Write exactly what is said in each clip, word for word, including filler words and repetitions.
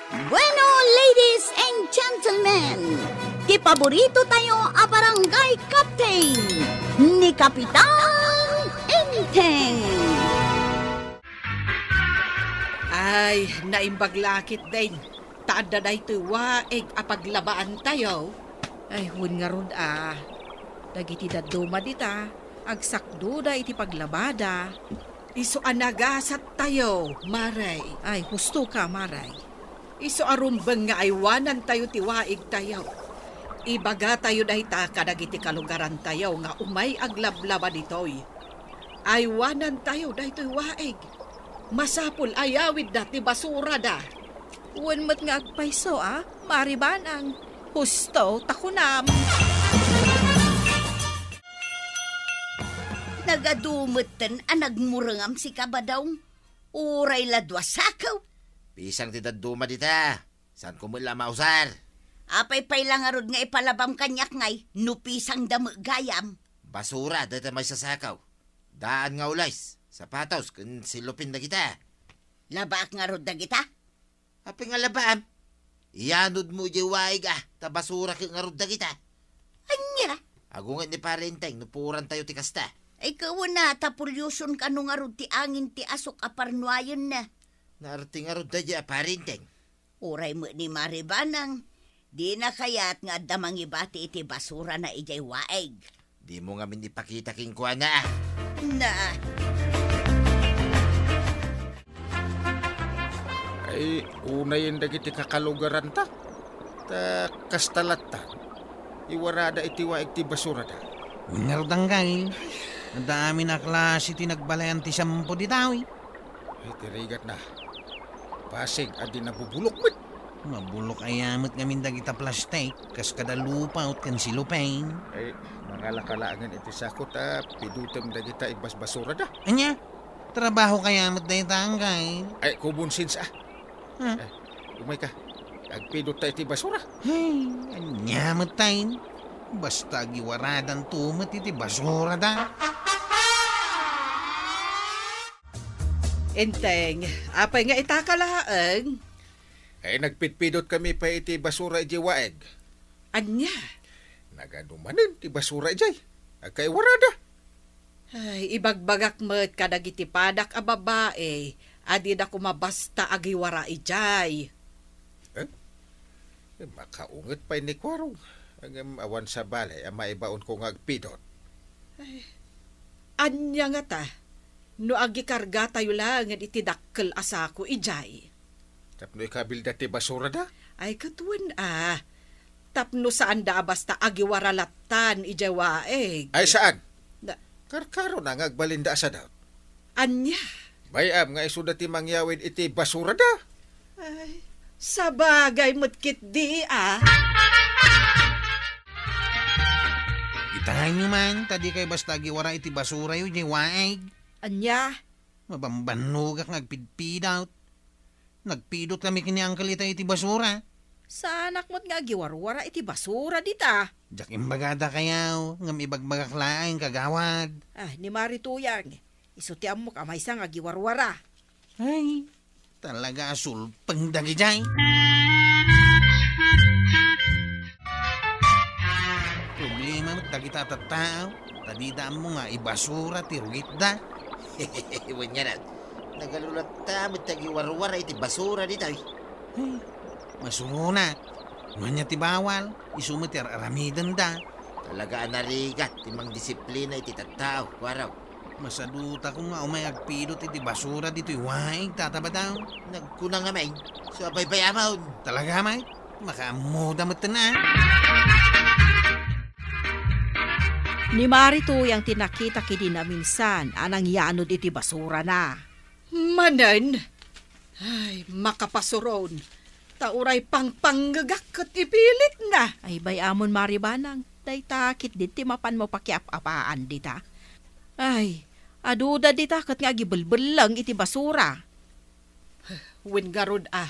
Bueno, ladies and gentlemen, ti paborito tayo a barangay captain, ni Kapitan Enteng. Ay, naimbag la ketdin. Ta adda daytoy waig a paglabaan tayo. Ay, wen ngarud a. Dagiti dadduma dita, agsakdoda iti paglabada. Isu a nagasat tayo, Mare. Ay, husto ka, Mare. Isu a rumbeng nga aywanan tayo ti waig tayo. Ibaga tayo dayta kadagiti kalugaran tayo nga umay aglablaba ditoy. Aywanan tayo daytoy waig. Masapul a yawidda ti basurada. Wen met nga agpayso a, Mare Banang. Husto ta kunam. Nagadu metten a nagmurengam sika, Badong. Uray la dua sako. Pisang ti dadduma dita. Saanko met la mausar? Apay pay la ngarud nga ipalabam kaniak ngay, no pisang da met gayam? Basura dayta maysa sako. Daan nga ules, sapatos, ken silupin dagita. Labaak ngarud dagita? Apay nga labaam? Iyanodmo idiay waig a, ta basura ket ngarud dagita. Ania? Agunget ni Pare Enteng no puoran tayo ti kasta. Ay, kawana, ta pulyoson kano ngarud ti angin ti asuk a parnuayenna. Naarti ngarud daydiay a Pare Enteng. Uray met ni Mare Banang, dina kayat nga adda mangibati iti basurana idiay waig. Dimo ngamin ipakita kenkuana, a. Na. Ay, unayen dagiti kakalugaranta. Ta kasta latta. Iwarada iti waig ti basurada. Wen ngarud, anggaw. Adda amin a klase ti nagbalayan ti sampo dita, uy. Ay, ti rigatna. Basig a di nabubulok met. Mabulok aya met ngamin dagita plastik, kas kada lupaut ken silupin. Ay, mangalaka laengen iti sako ta pidutem dagita ibasbasurada. Ania? Trabaho kaya met dayta, anggaw? Ay, common sense, a. Ha? Ay, umay ka. Agpidot ta iti basura. Ay, ania met tayen? Basta agiwaradanto met iti basurada. Enteng, apay nga itaka laeng? Ay, nagpidpidot kami pay iti basura idiay waig. Ania? Nagadu manen ti basura idiay. Agkaiwarada. Ay, ibagbagak met kadagiti padak a babai a dida koma basta agiwara idiay. Eh? Makaunget pay ni Kuarong. Ngem awan sabali a maibaonko nga agpidot. Ay, ania ngata no agikargatayo laengen iti dakkel a sako idiay? Tapno ikabilda ti basurada? Ay, ket wen a. Tapno saanda a basta agiwara lattan idiay waig. Ay, saan? Na- Karkarona nga agbalinda a sadut. Ania? Bay-am nga isuda ti mangyawid iti basurada. Ay, sabagay met ketdi, a. Itaenyo man, ta dikay basta agiwara iti basurayo idiay waig. Ania? Mabambannogak nga agpidpidot. Nagpidot kami ken ni Uncle ita iti basura. Saanak met nga agiwarwara iti basura dita. Diak imbagada kayaw, ngem ibagbagak laeng, kagawad. Ah, ni Mari Tuyang, isu ti ammok a maysa nga agiwarwara. Ay, talaga a sulpeng dagijay. Problema met dagita a tattao, ta dida ammo nga ibasura ti rugitda. Wen ngarud, nagadu latta met ti agiwarwara iti basura ditoy. Ay, masuronak. No ania ti bawal, isu met ti ar-aramidenda. Talaga a narigat ti mangdisiplina iti tattao, Kuarong. Masadutakon nga umay agpidot iti basura ditoy waig, Tata Badong. Nagkuna ngamin, isu a baybay-amon. Talaga met? Makaammoda metten a. Ni Mari Tuyang ti nakita idi naminsan a nangyanod iti basurana. Manen? Ay, makapasuron. Ta uray pangpangngegak ket ipilitna. Ay, bay-amon, Mari Banang. Dayta ketdi ti mapanmo pakiap-apaan dita. Ay, aduda dita ket nga agibelbelleng iti basura. Wen ngarud a.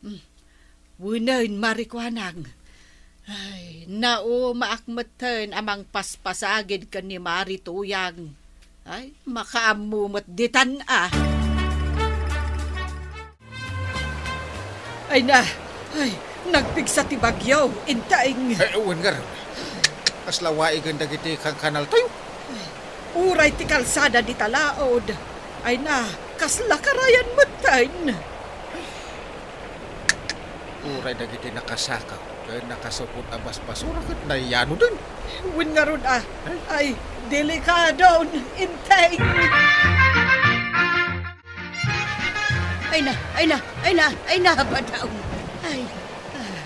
Hmm. Wenen, Mari Kuanang. Ay, naumaak metten a mangpaspasagid ken ni Mari Tuyang. Ay, makaammo met ditan a. Ay na, ay, nagpigsa ti bagyo, Inteng. Eh, wen ngarud. Kasla waig dagiti kankanaltayo. Uray ti kalsada dita laod. Ay na, kasla karayan metten. Uray dagiti nakasakaw ken nakasupot a basbasura ket nayanoden. Wen ngarud a. Ay, delikadon, Inteng. Ay na, ay na, ay na, ay na, badaw. Ay.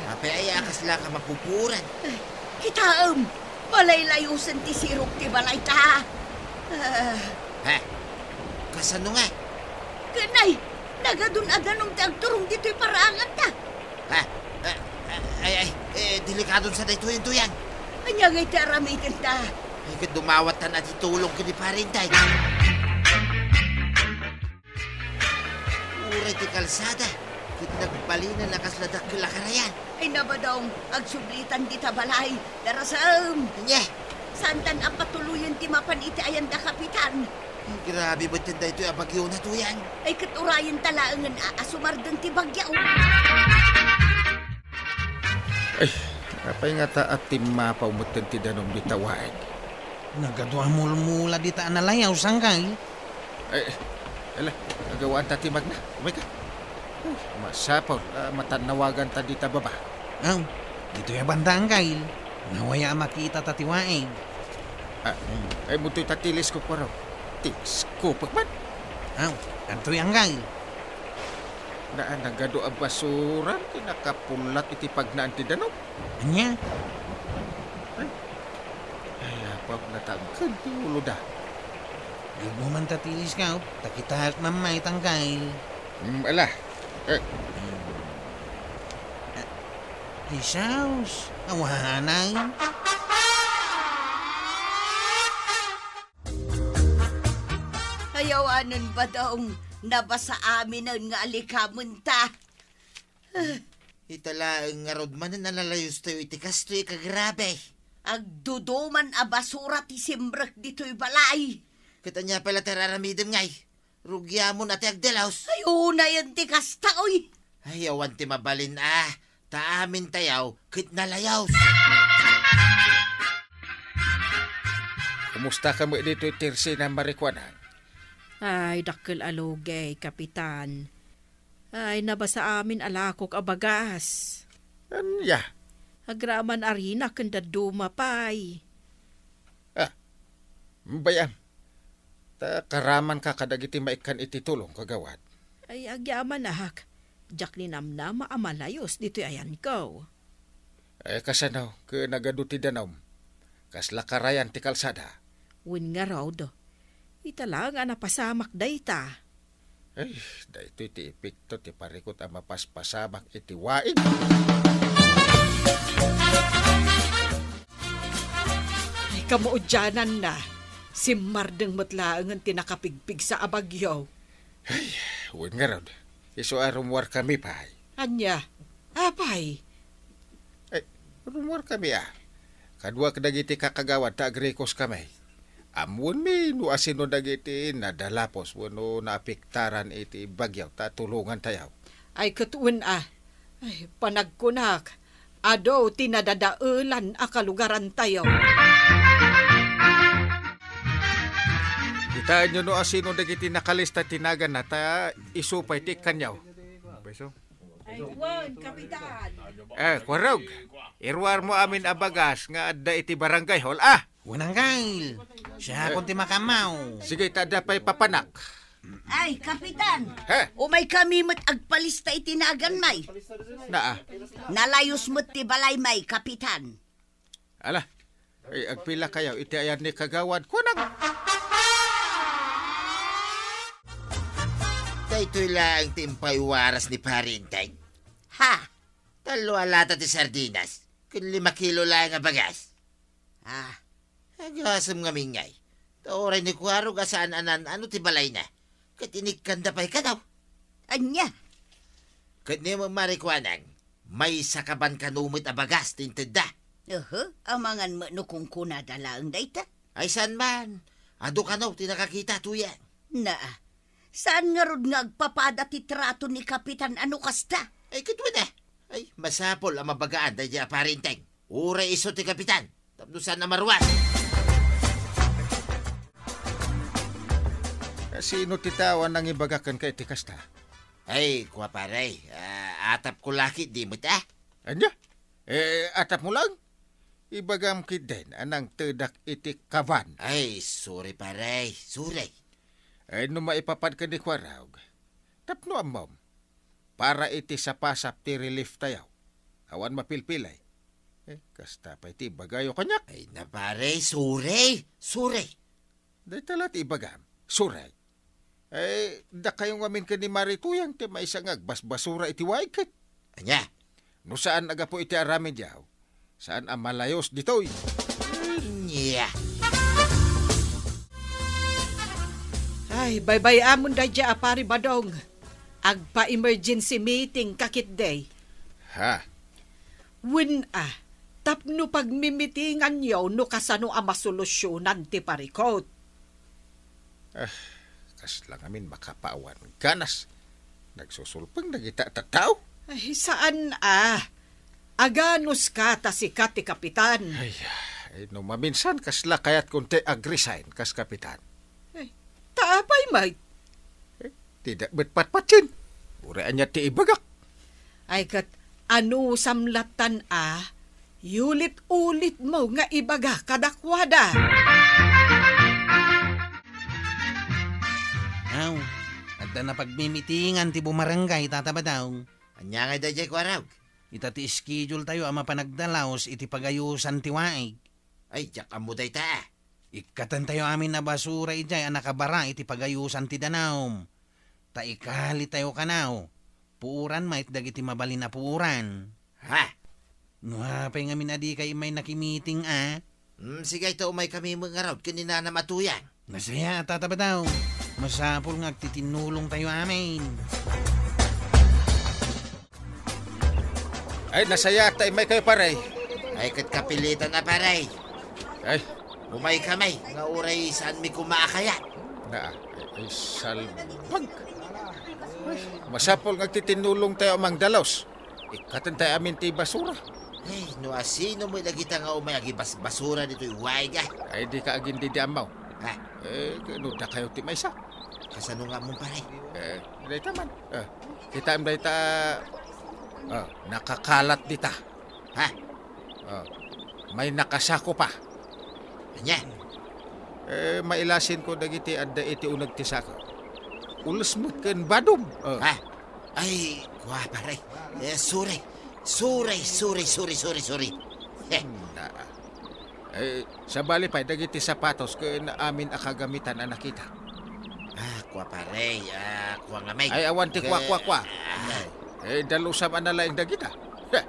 Apay aya a kasla ka mapupuran? Ay, kitaem, malaylayosen ti sirok ti balayta. Ah. Ha? Kasano nga? Ken ay, nagadun a danum ti agturong ditoy paraanganta. Ha? Ah, ah, ay, ay, eh, delikadon sa daytoy, Intuyang. Ania ngay ti aramidenta? Ay, ket dumawat ta na ti tulong ken ni Pare Inteng. Uray ti kalsada, ket nagbalinen a kasla dakkel a karayan. Ay, nabadong, agsublitan dita balay. Darasem! Ania? Saantan a patuloyen ti mapan iti ayanda, Kapitan. Ay, grabe metten daytoy a bagyo, Intuyang. Ay, ket urayenta laengen a, a sumardeng ti bagyo. Ay, apay ngata a timmapaw metten ti danum dita waig? Nagadu a mulmula dita a nalayaw, sangkay. Ay, ala, agawaanta ti magna. Umayka. Ay, masapul a matannawaganta dita baba. Aw, ditoy a banda, angkel. Nawaya a makitata ti waig. Ah, ay, mutoy ta teleskop, Kuarog. Teleskopek man. Aw, adtoy, angkel. Naan, nagadu a basura ti nakapullat iti pagnaan ti danum. Ania? Ay, ay, apap, natangken ti uloda. Yugmo man ta ti teleskop, ta kitaek man met, angkel. Mm, ala. Eh. Ay, sus, awanan. Ay, awanen, Badong, nabasa aminen nga alikamenta. Ita laeng ngarud manen a nalayostayo iti kastoy a kagrabe. Agduduman a basura ti simrek ditoy balay. Ket ania pay la ti ar-aramidem ngay? Rugiamon a ti agdalos. Ay, unayen ti kasta, oy. Ay, awan ti mabalin a, ta amintayo ket nalayos. Kumusta kami ditoy Tirsina, Marikuanang? Ay, dakkel a lugay, Kapitan. Ay, nabasa amin a lakok a bagas. Ania? Agraman a rina ken dadduma pay. Ah, bayam. Ta karamanka kadagiti maikkan iti tulong, kagawad. Ay, agyamanak. Diak ninamnama a malayos ditoy ayanko. Eh, kasano ket nagadu ti danum? Kasla karayan ti kalsada? Wen ngarud, ita laeng a napasamak dayta. Ay, daytoy ti epekto ti parikut a mapaspasamak iti waig. Ay, kamaudiananna, simmardeng met laengen ti nakapigpigsa a bagyo. Ay, wen ngarud, isu a rummuarkami pay. Ania? Apay? Eh, rummuarkami a. Kaduak dagiti kakagawad ta agrikoskami. Ammoenmi no asino dagiti nadalapos wenno naapektaran iti bagyo ta tulongantayo. Ay, ket wen a. Ay, panagkunak, adu ti nadadaelan a kalugarantayo. Kitaenyo no asino dagiti nakalista ti naganna ta isu pay ti ikkanyo. Beso? Ay, wen, Kapitan. Eh, Kuarog, iruarmo amin a bagas nga adda iti barangay hall, ah! Wen, angkel. Siakon ti makammaw. Sige, ta adda pay papanak. Ay, Kapitan. He? Umaykami met agpalista iti naganmay. Naa. Nalayos met ti balaymay, Kapitan. Ala, ay, agpilakayo iti ayan ni kagawad. Kunam! Daytoy laeng ti impaywaras ni Pare Inteng. Ha? Tallo a lata ti sardinas, ken lima kilo laeng a bagas. Ah. Agasem ngamin ngay. Ta uray ni Kuarog a saan a nan-ano ti balayna, ket inikkanda pay kano. Ania? Ket ni Marikuanang, maysa ka ban kano met a bagas ti intedda. Uhu, amangan met no kunkunada laeng dayta. Ay, saan man. Adu kano ti nakakita, Tuyang. Naa, saan ngarud nga agpapada ti trato ni Kapitan a no kasta? Ay, ket wen, eh. Ay, masapul a mabagaan daydiay a pari Enteng. Uray isu ti kapitan. Tapno saan a maruar. Sino ti tao a nangibaga kenka iti kasta? Ay, kua, pare. Ah, atapko la ketdi met, ah. Ania? Eh, atapmo lang? Ibagam ketdin a nangtedak iti kaban. Ay, sorry, pare. Sorry. Eh, no maipapan ken ni Kuarog, tapno ammom, para iti sapasap ti relief tayo, awan mapilpilay. Eh, kasta pay ti ibagayo kaniak. Ay na, pare, sorry. Sorry. Dayta la ti ibagam. Sorry. Eh, dakayo ngamin ken ni Mari Tuyang ti maysa nga agbasbasura iti waig ket. Ania? No saan a gapu iti aramidyo, saan a malayos ditoy. Ania? Ay, baybay-amon daydiay a pari Badong. Agpa-emergency meeting ka ketdi. Ha? Wen a, tapno pagmimitinganyo no kasano a masolusyonan ti parikut. Ah, kasla ngamin makapaawan ganas. Nagsusulpeng dagita a tattao. Ay, saan a. Aganuska ta sika ti kapitan. Ay, ay, no maminsan kasla kayatkon ti ag-resign kas kapitan. Ay, ta apay met? Eh, tidak met patpatien. Uray ania ti ibagak. Ay ket, anusam lattan a, yulit-ulitmo nga ibaga kadakuada. Aw, adda napagmimitingan ti bumarangay, Tata Badong. Ania ngay daydiay, Kuarog? Ita ti schedule tayo a mapan agdalaus iti pagayosan ti waig. Ay, diak ammo dayta. Ikkatan tayo amin a basura idiay a nakabara iti pagayosan ti danum. Ta ikali tayo kanaw. Puoran met dagiti mabalin a puoran. Ha? No apay ngamin a dikay immay nakimiting a? Hmm, sige, ta umay kami met ngarud ken ni Nanam a Tuyang. Nasayaat, Tata Badong. Masapul nga agtitinnulong tayo amin. Ay, nasayaat ta immay kayo, pare. Ay, ket kapilitan a, pare. Ay. Umay kami, nga uray saanmi koma a kayat. Na, ay, salbag. Ay, masapul nga agtitinnulong tayo a mangdalus. Ikkaten tayo amin ti basura. Ay, no asino met dagita nga umay agibasbasura ditoy waig a. Ay, dika agindidi ammo. Ha? Eh, no dakayo ti maysa. Kasano nga ammom, pare? Eh, dayta man. Eh, kitaem dayta, ah, nakakalat dita. Ha? Ah, may nakasako pa. Ania? Eh, mailasinko dagiti adda iti uneg ti sako. Ules met ken badom. Ah. Ha? Ay, kua, pare. Eh, sorry. Sorry, sorry, sorry, sorry, sorry. Heh. Hmm, ah. Eh, sabali pay dagiti sapatos ken amin a kagamitan a nakita. Ah, kua, pare. Ah, kua nga may. Ay, awan ti kua, kua, kua. Eh, ah. Eh, dalusam a nalaing dagita. Heh.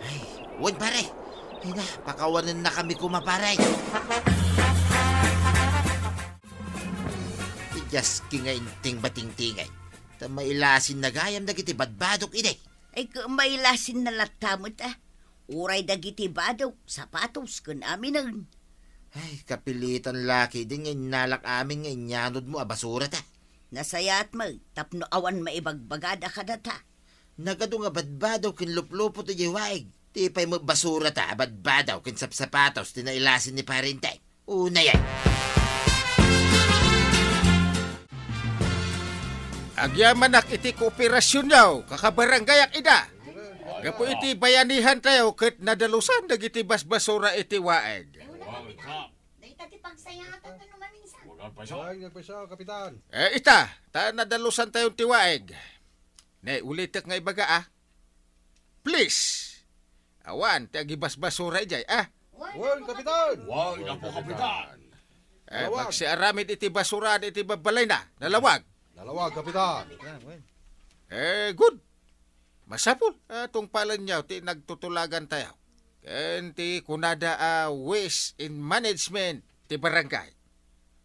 Ay, wen, pare. Ay na, pakawanennakami koma, pare. Ti Dios, kinga inting batingtingay. Ta mailasinna gayam dagiti badbadok idi. Ay, ket mailasinna latta met, a. Uray dagiti badok, sapatos, ken aminen. Ay, kapilitan la ketdi nga innalak amin nga inyanodmo a basurata. Nasayaat met, tapno awan maibagbagada kadata. Nagadu nga badbadaw ken luplupot idiay waig. Ti pay met basurata a badbadaw ken sapsapatos ti nailasin ni Pare Enteng. Unay ay. Agyamanak iti kooperasionyo, kakabaranggayak ida. Gapu iti bayanihantayo ket nadalusan dagiti basbasura iti waig. Dayta ti pagsayatan no maminsan. Ay, nagpayso, Kapitan. Eh, ita, ta nadalusantayon ti waig. Ne, ulitek nga ibaga, a. Please. Awan ti agibasbasura idiay, a. Wen, Kapitan. Wen, Apo Kapitan. Eh, nalawag. Magsiaramid iti basura iti babbalayna. Nalawag. Nalawag, Kapitan. Eh, good. Masapul a tungpalenyo ti nagtutulagantayo ken ti kunada a waste in management ti barangay.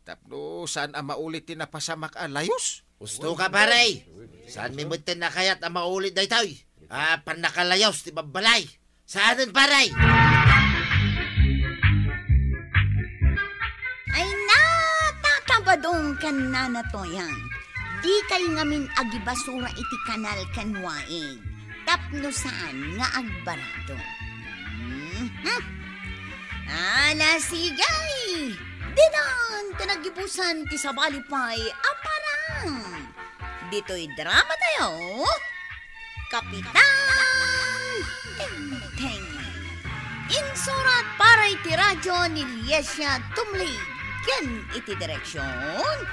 Tapno saan a maulit ti napasamak a layus. Usto ka, pare. Saanmi metten a kayat a maulit daytoy a pannakalayus ti babbalay. Saanen, pare? Ay na, Tata Badong ken Nana Toyang. Dikay ngamin agibasura iti kanal ken waig. tapno saan nga agbarado. Mhm. Ala, sige! Didan ti naggibusan ti sabali pay a parang. Ditoy drama tayo, Kapitan Tengteng. Insurat para iti radyo ni Liesia Tumlig ken iti direksyon,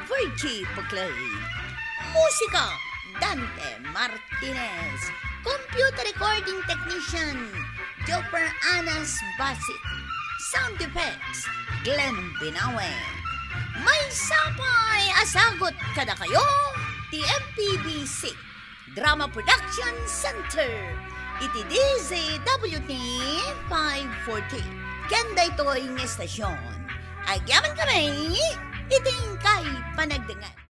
Virgie Puclay. Musika, Dante Martinez. Computer recording technician, Joper Anas Basit. Sound effects, Glenn Binawe. Maysa pay a sagut kadakayo ti M P B C Drama Production Center iti D Z W T five forty. Ken daytoy nga estasyon, agyaman kami iti inkay panagdengngeg.